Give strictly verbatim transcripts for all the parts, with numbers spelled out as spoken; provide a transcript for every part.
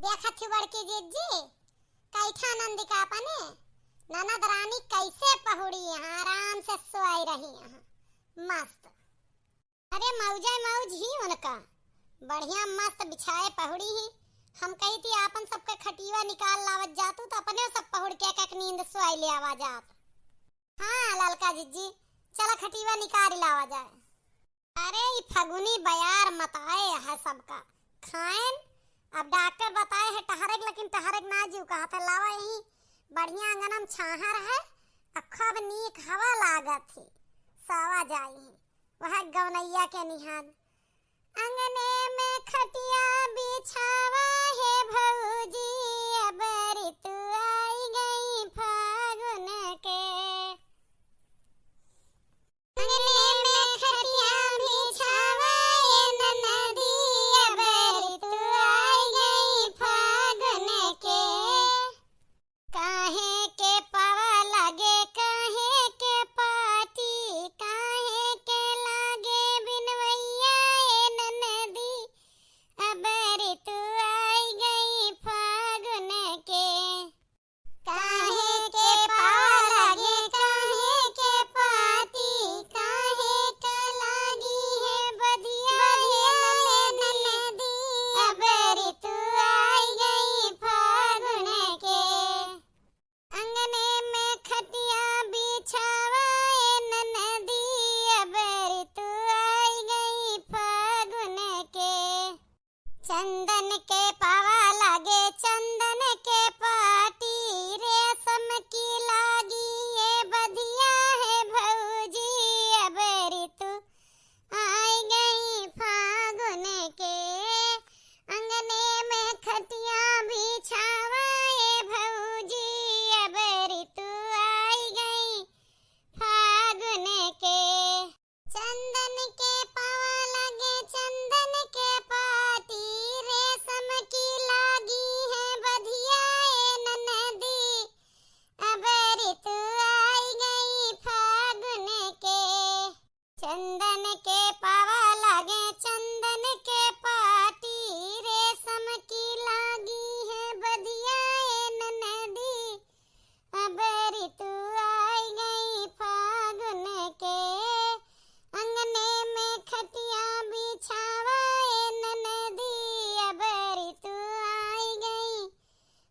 देखत ही बड़की जिज्जी, कैठा नंदी का अपने ननद रानी कैसे पहुड़ी यहाँ, आराम से सोई रही यहाँ। मस्त। अरे मौजे मौज ही उनका, बढ़िया मस्त बिछाए पहुड़ी ही। हम कही थी आपन सबके खटिया निकाल लावत जातू तो अपने सब पहुड़ के एक एक नींद सोई ले आवा जात। हाँ ललका जिज्जी, चला खटिया निकाल लावा जाए। अरे ई फगुनी बयार मताए है सबका। खाएन, अब डॉक्टर बताए है टहरेक, लेकिन टहरेक ना जीव कहत है। लावा यही बढ़िया अंगनम छाहर है, अ खूब नीक हवा लागत है, सावा जाई है वह गवनैया के निहान। अंगने में खटिया बिछावा हे भौजी, अब ऋतु आई गई फागुन के। अंगने में खटिया बिछावा ए ननदी, अब ऋतु आई गई फागुन के। काहे के पावा लागे, काहे के पाटी, काहे के लागे बिनवैया ए ननदी, अब ऋतु आई गई फागुन के। काहे के पावा लागे, काहे के पाटी, काहे के लागी है बधिया, बधिया ए ननदी, अब ऋतु आई गई फागुन के। अंगने में खटिया बिछावा ए ननदी, अब ऋतु आई गई फागुन के। चंदन के पावा लागे चंदन के पाटी, रेशम की लागी ये बधिया है भौजी, अब ऋतु आई गई फागुन के। अंगने में खटिया बिछावा ए भौजी, अब ऋतु आई गई फागुन के। चंदन के पावा लागे चंदन के पाटी, रेशम की लागी है बधिया ए ननदी, अब ऋतु आई गई फागुन के। चंदन के पावा लागे चंदन के पाटी, रेशम की लागी है बधिया ए ननदी, अब ऋतु आई गई फागुन के। अंगने में खटिया बिछावा ए ननदी, अब ऋतु आई गई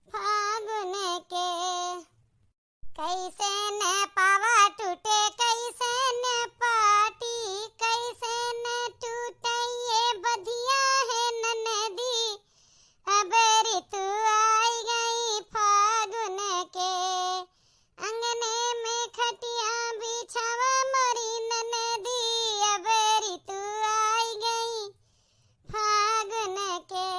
फागुन के। कैसे न पावा टूटे, कैसे न पाटी, कैसे न टूटे ये बधिया है ननदी, अब ऋतु आई गई फागुन के। अंगने में खटिया बिछावा मोरी ननदी, अब ऋतु आई गई फागुन के।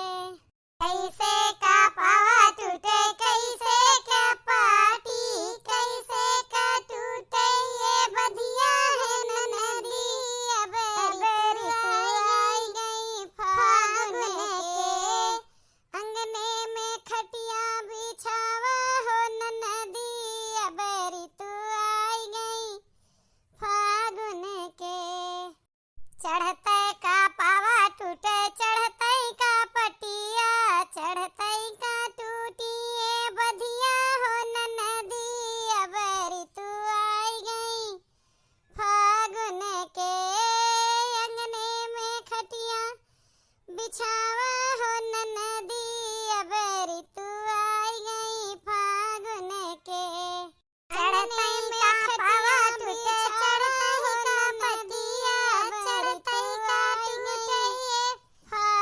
कैसे का पावा टूटे, कैसे का पाटी, कैसे का टूटे ये बधिया है ननदी, अब ऋतु आई गई फागुन के। अंगने में खटिया बिछावा हो ननदी, अब ऋतु आई गई फागुन के। चढ़ते का पावा टूटे, चढ़ते का पटिया, चढ़ते का टूटी ए बधिया हो ननदी, अब ऋतु आई गई फागुन के। अंगने में खटिया बिछावा हो ननदी, अब ऋतु आई गई फागुन के। चढ़तई का पावा टूटे, चढ़तई का पतिया, चढ़तई का टूटे,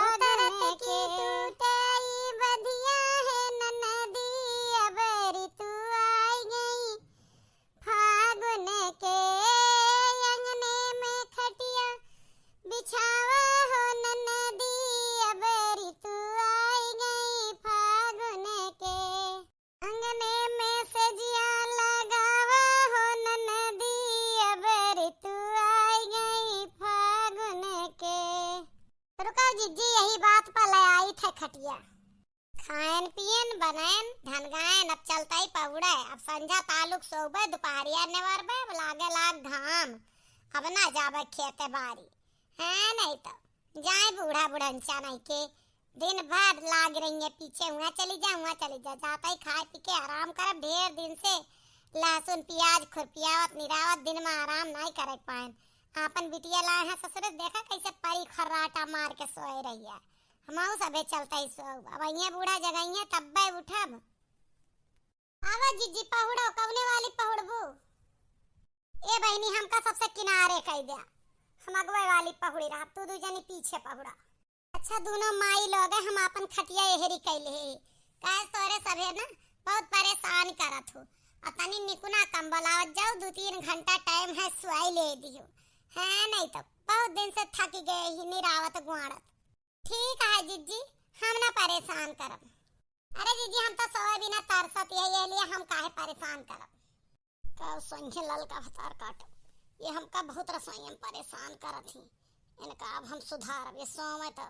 उतरत की टूटे ई बधिया है ननदी, अब ऋतु आई गई फागुन के। अंगने में खटिया बिछावा हो ननदी, अब ऋतु आई गई फागुन के। अंगने में सजिया लगावा हो ननदी, अब ऋतु आई गई फागुन के। रुका जिज्जी, यही बात पर ले आई थे खटिया। खाएन पियन बनैन ढनगाएन, अब चलतई पौड़े। अब संझा तालुक सोबे, दुपहरिया नेवरबे, अब लागे लाग घाम, अब ना जाबे खेते बारी। हैं, नहीं तो जाए बूढ़ा बुढ़नचा नहीं के दिन भर लाग रही है पीछे, हुआँ चली जा, हुआँ चली जा, जाता ही खाए पी के आराम करब। ढेर दिन से लहसुन प्याज खुरपियावत निरावत दिन में आराम नाहीं करे पाएन। आपन बिटिया लाए हैं ससुरे से, देखा कैसे परी खर्राटा मार के सोए रही है। हमहू सभे चलता ही सोब, अब अइहें बूढ़ा जगइहें तब्बे उठब। आवा जिज्जी पहुड़ो, कउने वाली पहुड़बू? ए बहिनी, हमका सबसे किनारे कइ द्या, हम अगवे वाली पहुड़ी रहब, तू दुइ जनी पीछे पहुड़ा। अच्छा, दूनो माई लोग, हम आपन खटिया एहरी कइ लेहे ही, काहे तोरे सभे ना बहुत परेसान करत हो। अ तनी निकुना कम बोलावत जाओ, दुइ तीन घंटा टाइम है, सुआई ले दिहो, हैं, नाहीं तो बहुत दिन से थकि गए ही निरावत गुआड़त। ठीक है जिज्जी, हम ना परेसान करब। अरे जिज्जी, हम तो सोए बिना तरसत ही है, यह लिए हम काहे परेसान करब। का सोइहें ललका भतार काटो, ये हमका बहुत रसोई में परेसान करत ही। इनका अब हम सुधारब, ये सोवे तो।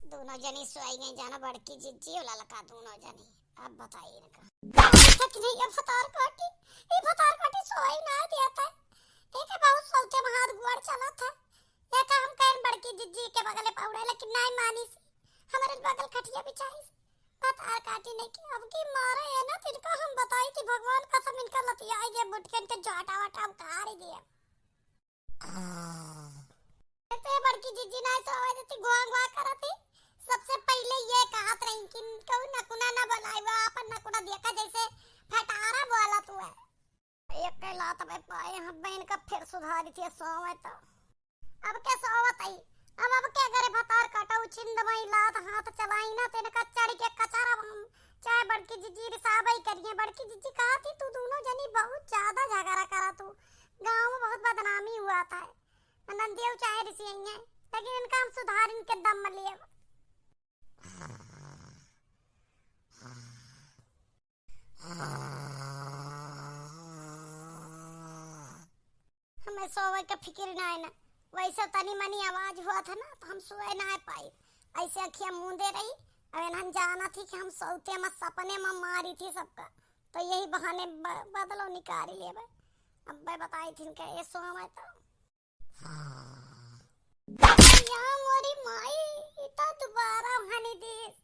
दूनो जनी सोई गई जाना, बड़की जिज्जी और ललका दूनो जनी। अब बताई इनका। अच्छा कि नहीं, अब भतार काटी, ये भतार काटी सोई ना देता है। एक बहुत सोते में हाथ गुआड़ चलत है। ये का हम कहन बड़की जिज्जी के बगले पहुड़े, लेकिन नाहीं मानी सी। हमारे बगल खटिया बिछाई सी। भतार काटी नहीं कि अब की मारे है ना, तिनका हम बताई थी, भगवान कसम इनका लतियाई दे, बुटकन के जाटा वाटा उतार दे। ते बड़की जिज्जी नाहीं सोवे देती, गुआ गुआ करती। सबसे पहिले ये कहत रही कि कहू नकुना ना बोलाई, वो आपन नकुना देखा जैसे फटारा बोलत हुए। एक के लात में पाए हम बहन का फिर सुधारी थी सोवे तो। अब के सोवत आई, अब, अब के अगर भतार काटो छिंद में लात हाथ चलाई ना, तो इनका चढ़ के कचरा हम चाहे बड़की जिज्जी रिसाबई करिए। बड़की जिज्जी कहा थी, "तू दूनो जनी बहुत ज्यादा झगड़ा करा तू, गाँव में बहुत बदनामी हुआ था।" ननदियो चाहे रिसियइहें, लेकिन इनका हम सुधार इनके दम में लेब। हमें सोवे के फिकिर नाहीं ना, वैसे तनी मनी आवाज हुआ था ना, तो हम सोए नाहीं पाई। ऐसे अखिया मूंदे रही, अब इन्हन जाना थी कि हम सोते में सपने में मारी थी सबका, तो यही बहाने ब-, बदलो निकाली लेबे। अब मैं बताई थी इनके ये सोवे तो। या मोरी माई, ई तो दोबारा हनी दीस।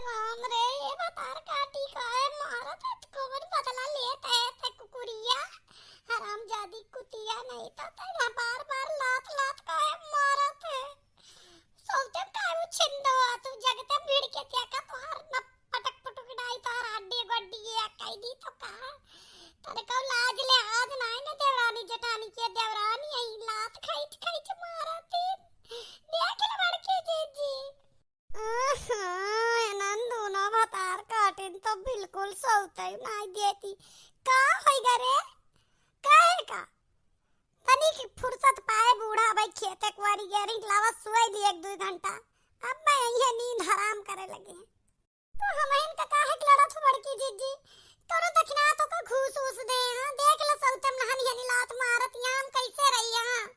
राम रे, ये भतार काटी काहे मारत है? कौन बदला लेत है ते कुकुरिया? हरामजादी कुतिया, नहीं तो ते ना बार बार लात लात काहे मारत है? सोचते काहे उछिंदो आ तू जगते भिड़ के देखा तोहार न पटक पुटुक डाई तोहार हड्डी गोड्डी ये कह दी तो कहा। तोरे को लाज लिहाज नाई न देवरानी जेठानी के, देवरानी यही लात खाइत खाइत मारत है। देख ले बड़की जीजी। आहा, एनन दूनो भतार काटिन तो बिल्कुल सौते नाई देती। का होई गा रे? काहे का? तनी की फुर्सत पाए बूढ़ा भाई खेते कुआरी गेरी लावा सुआई ली एक दुई घंटा। अब मैं यही नींद हराम करे लगे हैं। तो हमहिन का काहे के लड़त हो बड़की जीजी? तोरो दखिना तो का घूस उस दे, हाँ? देख लो सौतम नहन हनी लात मारत, यहाँ हम कैसे रही, हाँ?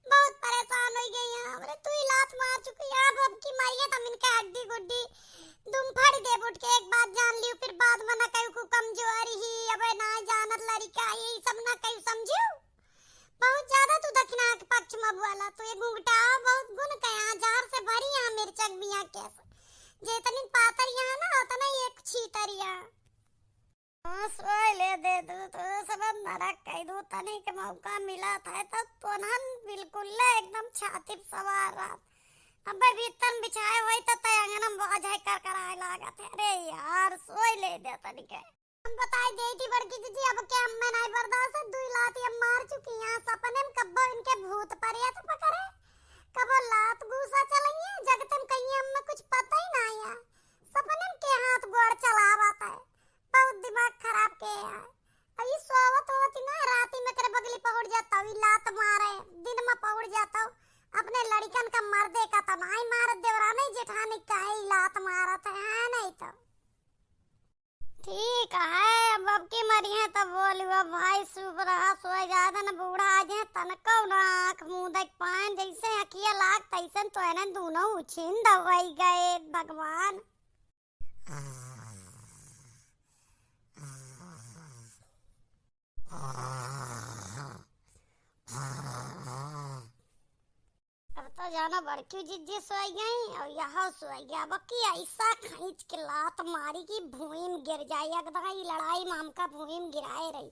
बहुत परेशान हो गई हैं। हमरे तू ही लात मार चुकी है, अब, अब की मारिए तो हम इनके हड्डी गुड्डी दुम फाड़ दे उठ के। एक बात जान लियो, फिर बाद में ना कहू को कमजोरी ही, अब ना जानत लड़का ही, सब ना कहू समझियो। बहुत ज्यादा तू दखिना के पक्ष में बोला, तू ये घुंघटा बहुत गुण कया, जहर से भरी यहाँ मिर्चक बिया केस। जे इतनी पातर यहाँ ना, उतना ही एक छीतर यहाँ। हाँ, सोए ले दे तू, तू सब नरक कह दू, तनी के मौका मिला था तो तोनहन बिल्कुल ले एकदम छाती पे सवार रहा। अबे भीतर बिछाए वही तो तय अंगन में बाज है कर कर आए लागत है। अरे यार, सोए ले दे तनी के। हम बताई देई थी बड़की जीजी, अब के हमें नाई बर्दाश्त है, दुई लात ये मार चुकी हैं। सपने में कब्बो इनके भूत प्रेत पकड़े, कब्बो लात घूसा चलइए, जगते में कहिए हमें कुछ पता ही नाई है। सपने में के हाथ गोड़ चलावत है, बहुत दिमाग खराब के है। अब ई सोवत होवत ही ना, राती में करे बगली पहुड़ जाता, ई लात मारे, दिन में पहुड़ जाता, अपने लड़िकन का मर्दे का तनाई मारत, देवरानी जेठानी का है, ई लात मारत है, है नहीं तो। ठीक है, अब, अब की मरी है तब बोली, "वो भाई, शुभ रहा, सोए ज्यादा न बूढ़ा आ जाए, तनको ना आँख मुँह देख पाएन, जैसे अखिया लाग, तैसन तो एनन दूनो उछिन दवाई गए, भगवान।" अब तो जानो बड़की जिज्जी सोई गई और यह सोई गया। अब की ऐसा खींच के लात मारी कि भूमि में गिर जाए। एकदम ई लड़ाई में हमका भूमि में गिराए रही।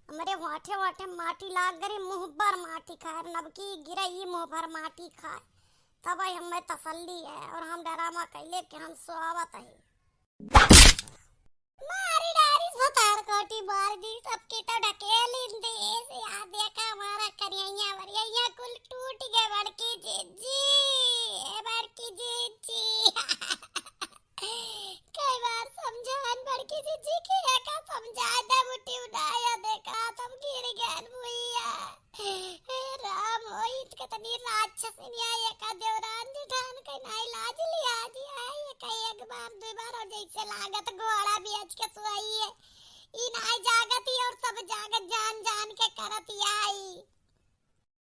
हमरे वाटे वाटे माटी लाग गई, मुँह भर माटी खाए। नबकी गिरई मुँह भर माटी खाए। तब आई हमें तसल्ली है और हम डरामा कैले कि हम सोवत है। मारी डारिस भतार काटी मार दी, सबके तो ढकेल ही दे से। आ देखा हमारा करिया वरिया कुल टूट गए बड़की जिज्जी, ए बड़की जिज्जी। कई बार समझान बड़की जिज्जी के, एका समझा दे बुटी उठाया, देखा तब गिर गए भुइया। हे राम, ओई कितनी राक्षसिनिया, एका देवरान जेठान के नाई लाज लिया जी। आई एका एक बार, दुई बार और जैसे लागत घोड़ा बेच के सोई है। ई नाई जागत ही और सब जागत जान जान के करत ही आई।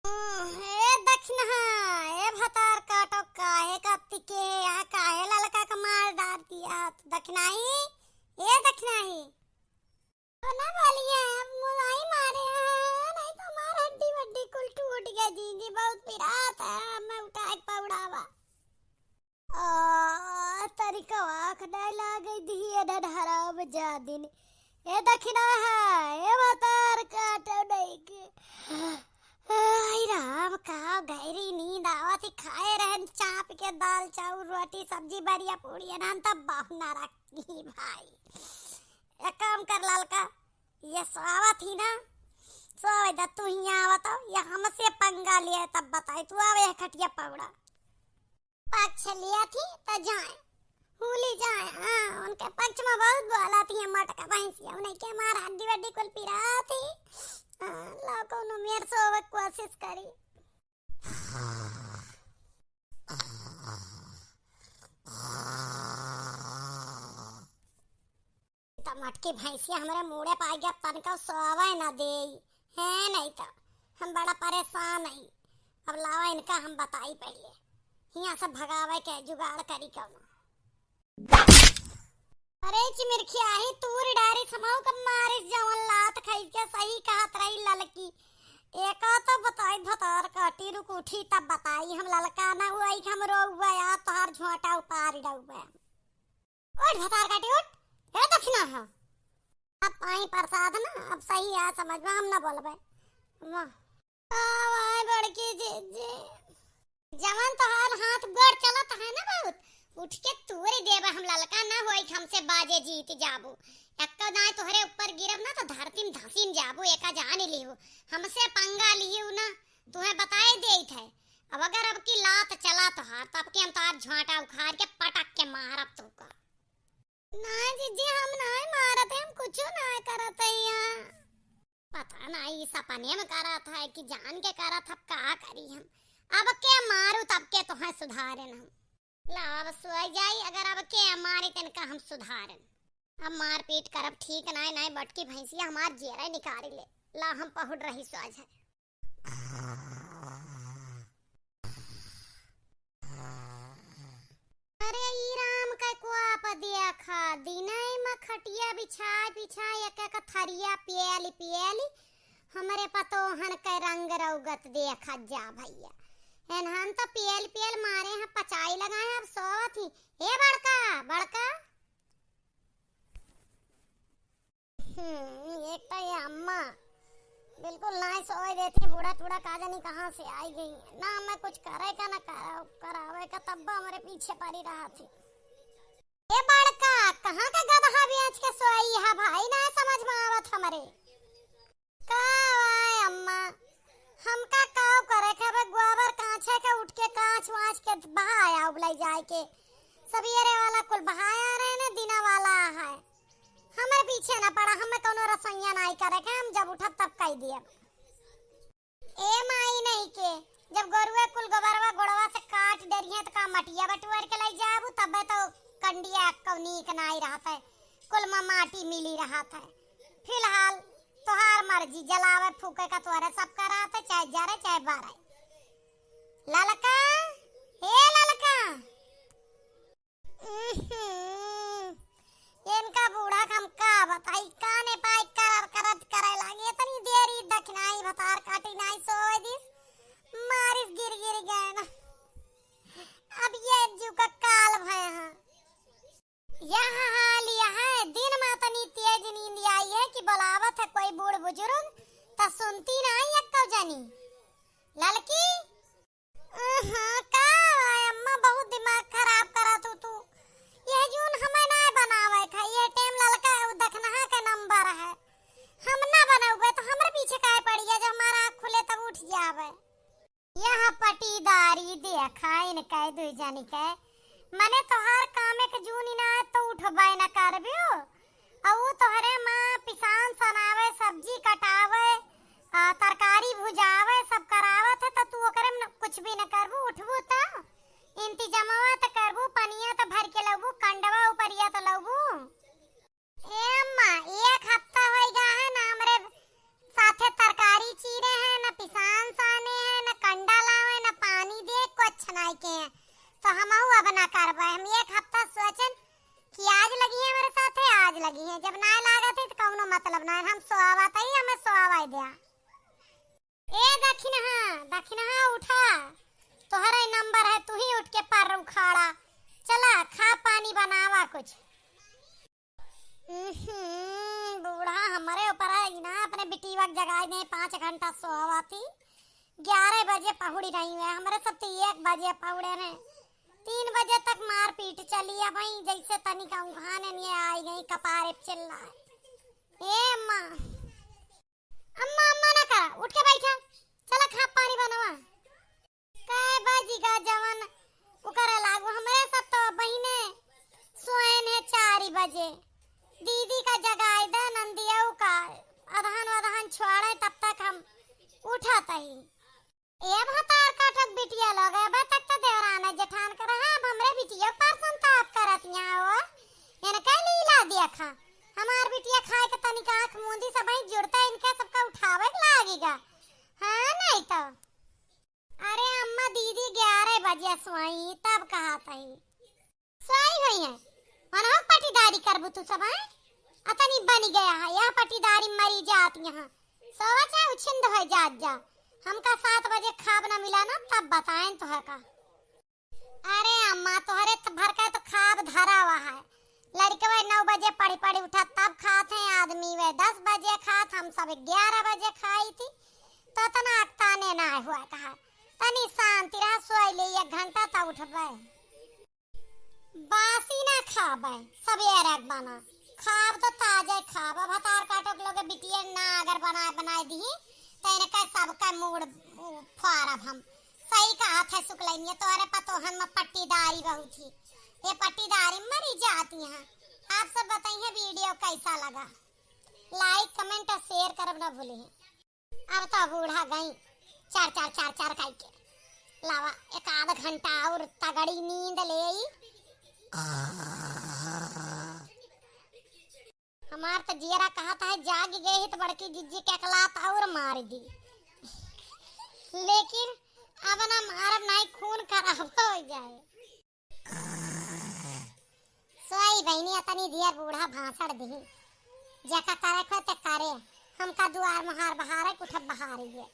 हम्म, ए दखिनहा, ए भतार काटो, काहे का तिके, यहाँ काहे ललका के मार डार दिया? दखिनाही, ए दखिनाही। ना बोलिए, अब मुलाई मारे हैं, नहीं तो हमार हड्डी वड्डी कुल टूट गया जी, जी, बहुत पिरात है, मैं उठा के पौड़ावा। आ, तरीका आँख नहीं लागे दिए, डर हराम जादिन। ए दखिना है, ए भतार काटो नहीं के। आई राम, का गहरी नींद आवत ही, खाए रहन चाप के दाल, चाउर, रोटी, सब्जी, बरिया, पूड़ी, नान तब बाहु ना रखी भाई। एक काम कर ललका, ये सोवत ही ना, सोवे द, तू हियाँ आवत हो, ये हमसे पंगा लिए तब बताई, तू आवे ये खटिया पौड़ा। पक्ष लिया थी त जाए, हुली जाए, हाँ, उनके पक्ष में बहुत बोला थी, ये मटका भैंसिया, उन्हें के मार हड्डी वड्डी कुल पिरा थी, हाँ, लो कौनो मेर सोवे कोशिश करी। त मटकी भैंसिया हमरे मूड़े पे आ गया, तनका सोवे न देई, है नहीं तो हम बड़ा परेशान हई। अब लावा इनका हम बताई पहिले, हियाँ से भगावे के जुगाड़ करी कौनो। अरे चिमिरखिया ही तूर डारी समऊ कब मारिस जवन लात खाई के सही कहत रही ललकी। एका तो बताई भतार काटी रुक उठी तब बताई हम ललका ना हुआ कि हम रोउआ या तोहार झोंटा उपार डउआ। उठ भतार काटी उठ, ए दखिना है। अब पाई प्रसाद ना, अब सही आ समझ में हम ना बोलबे। वाह। आवाय बड़की जिज्जी। जवन तोहार हाथ गोड़ चलत है ना बहुत, उठ के तूर देबे हम ललका ना होई कि हमसे बाजे जीत जाबू। एक्को दाएं तोहरे ऊपर गिरब ना तो धरती में धसीन जाबू, एका जान लिहू। हमसे पंगा लिहू ना, तुहें बताए देइत है। अब अगर अब की लात चला तोहार, तब के हम तोहार झोंटा उखाड़ के पटक के मारब तुका। नाय जिज्जी, हम नाय मारत है, हम कुछो नाय करत है यहाँ। पता नाय, ई सपने में करत है कि जान के करत है, अब का करी हम। अब के मारू तब के तोहें सुधारेन हम। ला अब सोई जाई, अगर अब के मारी तनका हम सुधारेन। अब मारपीट करब ठीक नाय, नाय बटकी भैंसिया हमार जेरे निकारी ले। ला हम पहुड़ रही सोझे। अरे ई राम के कोप देखा, दिनई में खटिया बिछाए बिछाए एक एक थरिया पियली पियली, हमरे पतोहन के रंग रौगत देखत जा भैया। एनहन तो पियल पियल मारे हैं, पचाई लगाए हैं, अब सोवत ही। ए बड़का, बड़का। हम्म, एक तो ये अम्मा बिल्कुल नाय सोए देती, बूढ़ा टूढ़ा का जानी कहाँ से आई गई। ना हमें कुछ करे का, ना करा-, करावे का, तब हमरे पीछे पड़ी रहा थी। ए बड़का, कहाँ का गदहा बेच के सोई है भाई, ना समझ में आवत हमरे। का वाय अम्मा, हमका काव करे के, अबे गोबर काछे के उठ के काछ वाछ के बहाया उबलाई जाए के। सबियरे वाला कुल बहाया रहे ने, दिना वाला है। हमरे पीछे ना पड़ा, हमें कौनो रसोइया नाई करे के, हम जब उठब तब कई दियब। ए माई नहीं के, जब गोरुए कुल गोबरवा गोड़वा से काट डरिहे त का मटिया बटुअर के लाई जाबू, तबे तो कंडिया कौ नीक नाई रहत है, कुल में माटी मिली रहत है। फिलहाल तोहार मर्जी, जलावे फूके का तोहरे सब करात है, चाहे जरे चाहे बारे। ललका, हे ललका। उहुं, इनका बूढ़ा का हम का बताई, काने पाई करर का रज करे लागे, इतनी देरी दखिनाई भतार काटी नाई सोवे दिस, मारिस गिर गिर गए ना। अब ये जीव का काल भय है। यह हाल यह है, दिन मा तनी तेज नींद आई है कि बुलावत है कोई बूढ़ बुजुर्ग, त सुनती नाई एक्को जनी। ललकी, अहाँ, का बा अम्मा, बहुत दिमाग खराब करत हू तू। यह जून हमें ना बनावे खा, यह टेम ललका उ दखनहा के नंबर है। हम ना बनौबे तो हमरे पीछे काहे पड़ी है, जब हमारा आँख खुले तब उठ जावे। यह पटीदारी देखा इनके दुई जनी के, मने तोहार काम एक जून ही ना है तो उठबे न करबियो। अउ उ तोहरे माँ पिसान सनावे, सब्जी कटावे, आ, तरकारी भुजावे, सब करावत है, त तू ओकरे में न-, कुछ भी न करबू, उठबू त इंतजामवा त करबू, पनिया त भर के लउबू, कंडवा उपरिया त लउबू। ए अम्मा, एक हफ्ता होइ गा है न हमरे साथे तरकारी चीरे हैं, न पिसान साने हैं, न कंडा लावे, न पानी दे, कुछ नाई के हैं। तो हमहू अब ना करबे। हम एक हफ्ता सोचन कि आज लगी है हमरे साथे, आज लगी है। जब ना लागत है तो कौनो मतलब ना है। हम सोआवत ही, हमें सोआवा द्या। ए दखिनहा, दखिनहा उठा, तोहरा ही नंबर है, तू ही उठ के पर उखाड़ा। चला खा पानी बनावा कुछ। उहुं, बूढ़ा हमरे ऊपर है ना, अपने बिटीवा के जगाई दे, पाँच घंटा सोवा थी। ग्यारह बजे पहुड़ी रही है, हमरे सब तो एक बजे पहुड़े ने। तीन बजे तक मारपीट चली, अब वहीं जैसे तनिक उंघाने निये आई गई, कपारे पे चिल्लाए, "ए अम्मा, अम्मा, अम्मा ना करा, उठ के बैठा, चला खा पानी बनवा।" कै बजी का जवन ओकरे लागू, हमरे सब तो बहिने सोएन है चार बजे। दीदी का जगाई दे, नंदिया का अदहन वदहन छोड़े, तब तक हम उठत ही। ए भतार काटत बिटिया लोग, अबे तक तो देवरान है जेठान कर रहा, अब हमरे बिटिया पर संताप करत यहाँ हो। इनका लीला देखा, हमार बिटिया खाए के तनिक आँख मूंदी, सब ही जुड़ता, इनका सबका उठावे के लागेगा। हाँ, नहीं तो। अरे अम्मा, दीदी ग्यारह बजे सोई, तब कहा तही। सोई हुई है, मनवा पटीदारी करबू तू सब, हैं? अतनी बनी गया है, यह पटीदारी मरी जात यहाँ। सोवा चाहे उछिंद हो जात जा। हमका सात बजे खाब ना मिला ना, तब बताएं तो है का। अरे अम्मा, तोहरे त भर का तो खाब धरा हुआ है। लड़कवे नौ बजे पढ़ी पढ़ी उठा तब खात हैं, आदमी वे दस बजे खात, हम सब ग्यारह बजे खाई थी। तो इतना अकताने ना हुआ कहा, तनी शांति रहा, सोई ले एक घंटा तब उठबे। बासी ना खाबे, सबेरे के बना खाब तो ताजे खाब। अब भतार काटो के लोगे बिटिया ना अगर बनाए बनाए दी तो इनका सबका मूड फारब हम। सही कहा थे सुकलैनिया, तोहरे पतोहन में पट्टीदारी बहुत ही। ये पट्टीदारी मरी जाती हैं। आप सब बताइए वीडियो कैसा लगा, like, comment और share करब ना भूलिए। अब तो बूढ़ा गई चार चार चार चार करके। लावा एक आध घंटा और तगड़ी नींद ले आई। हमार तो जियरा कहत है जाग गई तो बड़की जिज्जी के एकलात और मार दी, लेकिन अब ना मारब, नहीं खून खराब हो जाए। सोई बहिनी, अतनी दियर बूढ़ा भाषण दिही, जेका करे को ते करे, हमका दुआर मुहार बहारे, उठब बहारी है।